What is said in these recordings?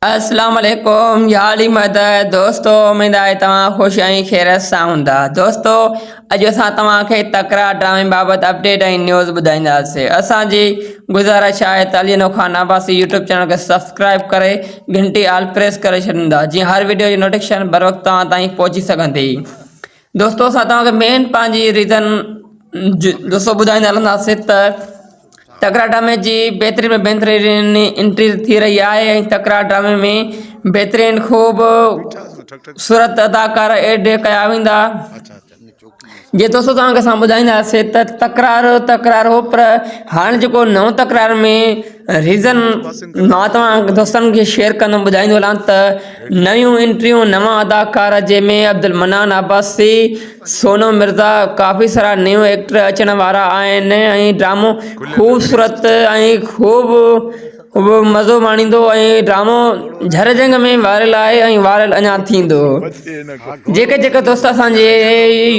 اسلام عليڪم يا علي مدد دوستو اميد آهي توهان خوش ۽ خيرت سان هوندا دوستو اڄ اسان توهان کي تڪرار ڊرامي بابت اپڊيٽ ۽ نيوز ٻڌائينداسين اسان جي گذارش آهي ته علي نو خان عباسي يوٽيوب چينل کي سبسڪرائب ڪري گهنٽي آل پريس ڪري ڇڏيندا جيئن هر وڊيو جي نوٽيفڪيشن بروقت توهان تائين پهچي سگهندي دوستو اسان توهان کي مين پنهنجي ريزن دوستو ٻڌائيندا هلنداسين ته تڪرا ڊرامي جي بهترين ۾ بهترين انٽري ٿي رهي آهي ۽ تڪرا ڊرامي ۾ بهترين خوب صورت اداڪار ايڊ ڪيا ويندا جي دوستو توهان کي اسان ٻڌائينداسين ته تڪرار تڪرار هو پر هاڻي جيڪو نئون تڪرار ۾ ريزن مان توهان دوستن کي شيئر ڪندم ٻڌائيندو هلان ته نيون انٽريون نوان اداڪار جنهن ۾ عبدالمنان عباسي سونو مرزا ڪافي سارا نيو ايڪٽر اچڻ وارا آهن ۽ ڊرامو خوبصورت ۽ خوب مزو ماڻيندو ۽ ڊرامو جھر جنگ ۾ وائرل آهي ۽ وائرل اڃا ٿيندو جيڪي جيڪي دوست اسان جي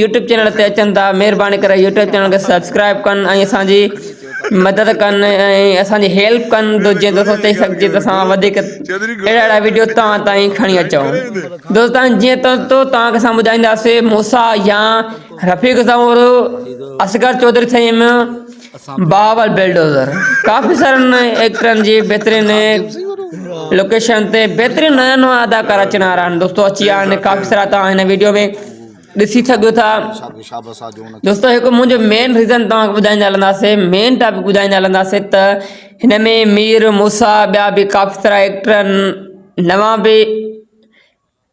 يوٽيوب چينل تي اچن ٿا مهرباني ڪري يوٽيوب چينل کي سبسڪرائب ڪن ۽ اسان جي مدد ڪن ۽ اسان جي هيلپ ڪن ته جيئن دوستو چئي سگهجي ته اسان وڌيڪ اهڙا اهڙا ويڊيو توهان تائين کڻي اچون دوستان جيئن ته تو توهان کي اسان ٻڌائينداسي موسا يا رفيق زئور اصغر چوڌري ٿهيم بابل بلڊوزر ڪافي سارن ايڪٽرن جي بهترين لوڪيشن تي بهترين نيا نوان اداڪار اچڻ وارا آهن دوستو اچي ويا آهن ڪافي سارا توهان هن ويڊيو ۾ ڏسي سگهو ٿا دوستو هڪ منهنجو مين ريزن توهان کي ٻڌائيندا هلنداسين مين ٽاپڪ ٻڌائيندا هلنداسين ته هن ۾ مير موسيٰ ٻيا به ڪافي سارا ايڪٽر نوان به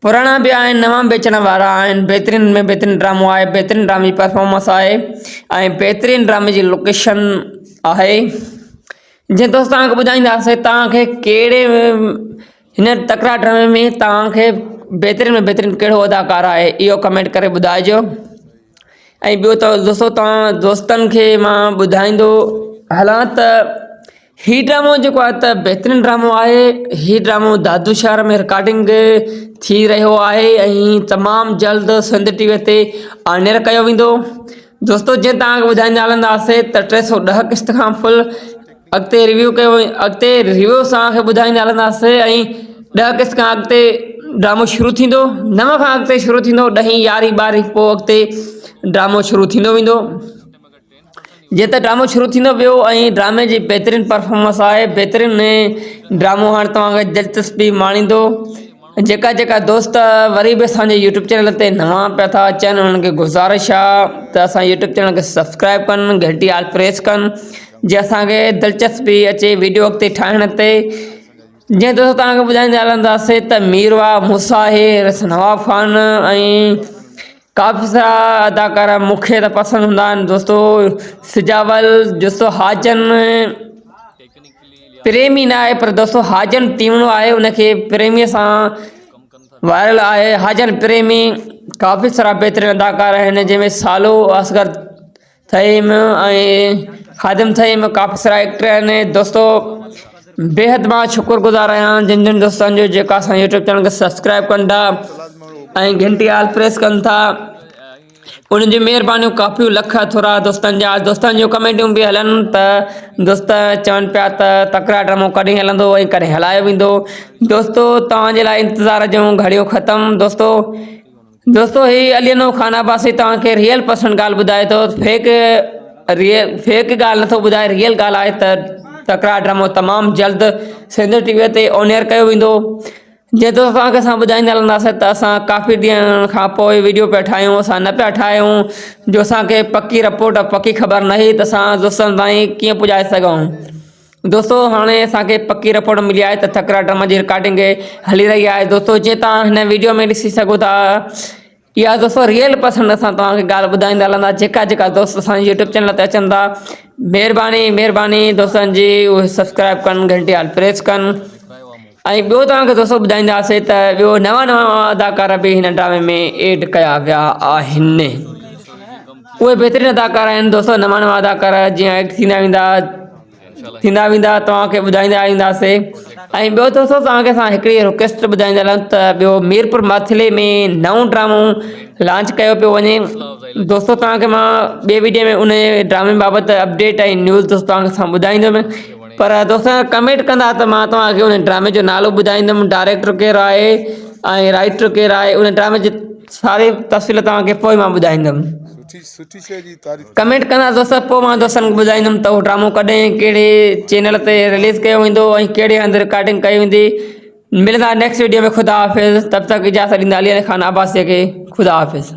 پراڻا به آهن نوان به اچڻ وارا آهن بهترين ۾ بهترين ڊرامو آهي بهترين ڊرامي جي پرفارمنس آهي ۽ بهترين ڊرامي جي لوڪيشن آهي جيئن دوست توهان کي ٻڌائينداسين توهان کي ڪهڙي هن تڪرار ڊرامي ۾ توهان کي بهترين ۾ بهترين ڪهڙو اداڪار آهي اهو ڪمينٽ ڪري ٻڌائجو ۽ ٻيو ته دوستو توهان دوستن کي مان ٻڌائيندو هلان ته هي ڊرامو جيڪو آهي ته بهترين ڊرامو آهي هي ڊرامو دادو شهر ۾ رڪارڊنگ ٿي رهيو آهي ۽ تمام جلد سنڌ ٽي وي تي آنيئر ڪيو ويندو دوستو جيئن توهان کي ٻڌائيندا هلنداسين ته 310 قسط کان فل اڳتي ريويو ڪيو اڳتي ريويو اسان کي ٻڌائيندا هلنداسين ۽ ڏهه قسط کان اڳتي ڊرامو شروع ٿيندو نو کان اڳتي شروع ٿيندو ڏهين يارهين ٻارهين پوء اڳتي ڊرامو شروع ٿيندو ويندو جيئن ته ڊرامو شروع ٿيندو ويو ۽ ڊرامي جي بهترين پرفارمنس آهي بهترين ڊرامو هاڻي توهان کي دلچسپي ماڻيندو جيڪا جيڪا دوست وري به اسان جي يوٽيوب چينل تي نوان پيا ٿا اچن انهن کي گذارش آ ته اسان يوٽيوب چينل کي سبسڪرائب ڪن گهنٽي آل پريس ڪن جي اسان کي دلچسپي اچي ويڊيو اڳتي ٺاهڻ تي جيئن دوستو توهان کي ٻڌائيندا هلنداسين ته مير واهه موسيٰ آهي رس نواب خان ۽ ڪافي سارا اداڪار مون کي ته پسند هوندا آهن دوستو سجاول دوستو حاجن پريمي نه آهي پر دوستو حاجن تيوڻو آهي ان کي پريمي سان وائرل آهي حاجن پريمي ڪافي سارا بهترين اداڪار آهن جنهن ۾ سالو اصغر ٿهيم ۽ خادم ٿهيم ڪافي سارا ايڪٽر آهن دوستو بيحد مان شڪر گذار آهيان جن جن دوستن جو جيڪا اسان يوٽيوب چينل کي سبسڪرائب ڪن ٿا ۽ گهنٽي آل پريس ڪن ٿا انهن جون مهربانيون ڪافي لک ٿورا دوستن جا دوستن جون ڪمينٽون به هلن ته دوست چون پيا ته تڪرار ڊرامو ڪڏهن هلندو ۽ ڪڏهن هلايو ويندو دوستو توهان جي لاء انتظار جون گهڙيون ختم دوستو دوستو هي علي نو خان عباسي توهان کي ريئل پرسنٽ ڳالهه ٻڌائي ٿو فيڪ ريئل فيڪ ڳالهه نٿو ٻڌائي ريئل ڳالهه آهي ته تڪرار ڊرامو تمام جلد سنڌ ٽي وي تي آن ايئر ڪيو ويندو جيئن ته توهان کي اسان ٻڌائيندا هلنداسين ته اسان ڪافي ڏينهن کان پوء ويڊيو پيا ٺاهيون اسان نه پيا ٺاهيون جو اسان کي پڪي رپورٽ پڪي خبر نه هئي ته اسان دوستن تائين ڪيئن پڄائي سگهون دوستو هاڻي اسان کي پڪي رپورٽ ملي آهي ته ٿڪرا ڊرامه جي رڪارڊنگ هلي رهي آهي دوستو جيئن توهان هن ويڊيو ۾ ڏسي سگهو ٿا اها دوستو ريئل پسند اسان توهان کي ڳالهه ٻڌائيندا هلندا جيڪا جيڪا دوست اسان جي يوٽيوب چينل تي اچن ٿا مهرباني مهرباني دوستن جي اهي سبسڪرائب ڪن گهنٽي آل پريس ڪن ۽ ٻيو توهان کي دوستو ٻڌائينداسي ته ٻيو نوان نوان اداڪار به هن ڊرامي ۾ ايڊ ڪيا ويا آهن اهي بهترين اداڪار آهن دوستو نوان نوان اداڪار جيئن ايڊ ٿيندا ويندا ٿيندا ويندا توهان کي ٻڌائيندا اينداسي ۽ ٻيو دوستو توهان کي اسان هڪڙي رڪويسٽ ٻڌائيندا هلون ته ٻيو ميرپور ماٿيلي ۾ نئون ڊرامو لانچ ڪيو پيو وڃي دوستو توهان کي مان ٻي ويڊيو ۾ ان ڊرامي بابت اپڊيٽ ۽ نيوز دوستو توهان کي اسان ٻڌائيندم. پر دوستن ڪمينٽ ڪندا ته مان توهان کي ان ڊرامي جو نالو ٻڌائيندم ڊائريڪٽر ڪير آهي ۽ رائيٽر ڪير آهي ان ڊرامي جي ساري تفصيل توهان کي پوء مان ٻڌائيندم سٺي سٺي شيء جي تعريف ڪمينٽ ڪندا دوست پوء مان دوستن کي ٻڌائيندم ته اهو ڊرامو ڪڏهن ڪهڙي چينل تي رليز ڪيو ويندو ۽ ڪهڙي هنڌ رڪارڊنگ ڪئي ويندي ملندا نيڪسٽ ويڊيو ۾ خدا حافظ تب تڪ اجازت ڏيندا علي علي خان عباسي کي خدا حافظ.